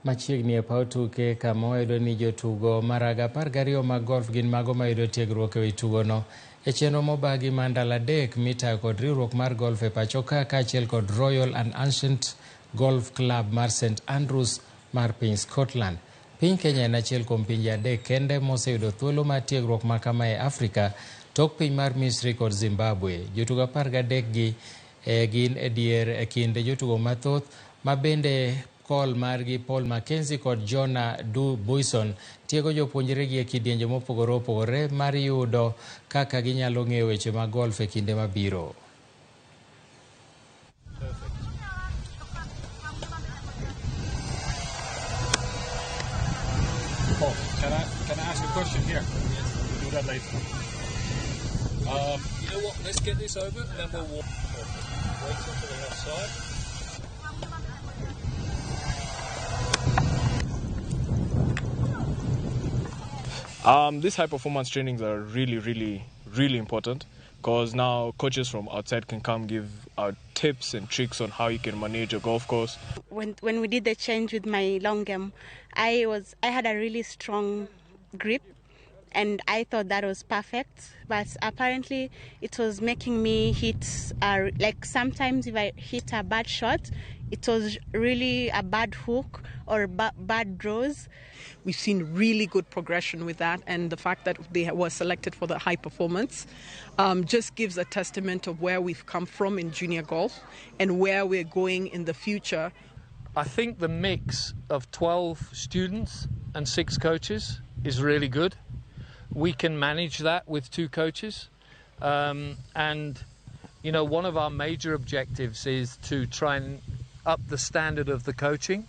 Machiegni e paw tuke kama wayudo ni jotugo maraga 12 mag golf gin mago mayudo tiegruok ewi tugono e chenro mobagi mar ndalo 3 mitayo kod riwruok mar golf e pacho ka kaachiel kod Royal and Ancient Golf Club mar St Andrews mar piny Scotland. Piny Kenya en achiel kuom pinje 3 kende moseyudo thuolo mar tiegruok ma kama e Afrika tok piny mar Misri kod Zimbabwe. Jotugo 13 gi gin e dier e kind jotugo mathoth ma bende kol margi Paul Mackenzie kod Jonah Du Buisson tiego jopuonjregi e kidienje mopogore opogore mar yudo kaka ginyalo ng'eyo weche mag golf e kinde mabiro. Paul, can I ask a question here? Yes. We'll do that later. You know what? Let's get this over and then we'll walk. Wait until the left side. These high performance trainings are really, really, really important because now coaches from outside can come give out tips and tricks on how you can manage a golf course. When we did the change with my long game, I had a really strong grip, and I thought that was perfect. But apparently, it was making me hit like sometimes if I hit a bad shot, it was really a bad hook or bad draws. We've seen really good progression with that, and the fact that they were selected for the high performance just gives a testament of where we've come from in junior golf and where we're going in the future. I think the mix of 12 students and 6 coaches is really good. We can manage that with 2 coaches. And, you know, one of our major objectives is to try and up the standard of the coaching.